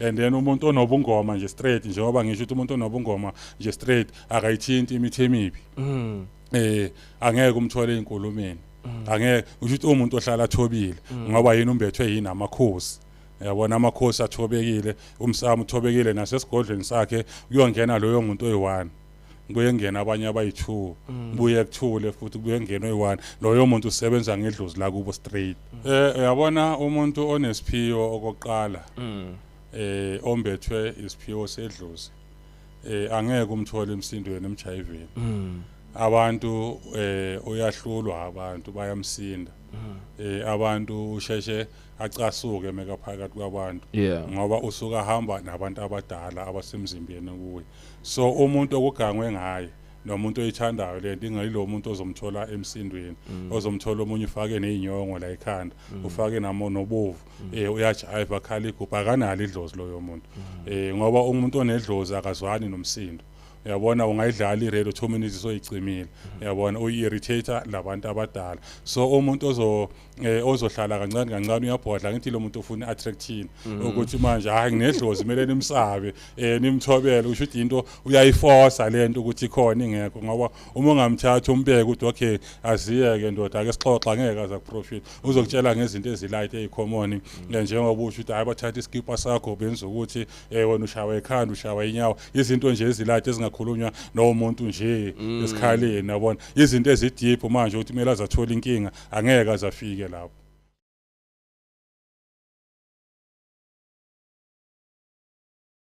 And then umuntu onobungoma nje straight, njengoba ngisho ukuthi umuntu onobungoma nje straight akayithinti imithi emibi. Angeke umthole einkulumeni, angeke usho ukuthi umuntu ohlala athobile, ngoba yini? Umbethwe yini? Amakhosi, yabona, amakhosi athobekile, umsamo uthobekile nasesigodlweni sakhe. Kuyongena loyo muntu oyi-one, kuye kungena abanye abayi-two, kubuye kuthule futhi, kubuye kungena oyi-one. Loyo muntu usebenza ngedlozi lakubo straight. Uyabona, umuntu onesiphiwo okokuqala, ombethwe isiphiwo sedlozi, angeke umthole emsindweni, emjayiveni. Abantu uyahlulwa, abantu bayamsinda. Abantu usheshe acasuke meka phakathi kwabantu, ngoba usuka hamba nabantu abadala abasemzimbeni kuye. So umuntu okugangwe ngaye nomuntu oyithandayo lento ingayilo muntu ozomthola emsindweni, ozomthola omunye ufake nezinyongo la ekhanda, ufake namo nobovu, uyajive, akhala igubhu, akanalo idlozi loyo muntu, ngoba umuntu onedlozi akazwani nomsindo, uyabona. Ungayidlala i-radio 2 minutes soyicimile, uyabona, uyi-irritate labantu abadala. So umuntu ozohlala kancane kancane, uyabhodla. Ngithi lo muntu ufuna i-attraction ukuthi manje, hayi, nginedlozi, kumele nimsabe, nimthobele. Usho ukuthi into uyayiforce lento ukuthi ikhona ingekho, ngoba uma ungamthatha umbeke ukuthi, "Okay, aziyeke ndoda, ake sixoxa," angeke aza kuprofit. Uzokutshela ngezinto ezilight, ezicommon, njengoba usho ukuthi, hayi, bathatha iskipa sakho, benza ukuthi wena ushawa ekhanda, ushawa inyawo, izinto nje ezilight ezingakhulunywa nomuntu nje esikhaleni, yabona. Izinto ezideep manje ukuthi kumele azathole inkinga, angeke azafike lapho.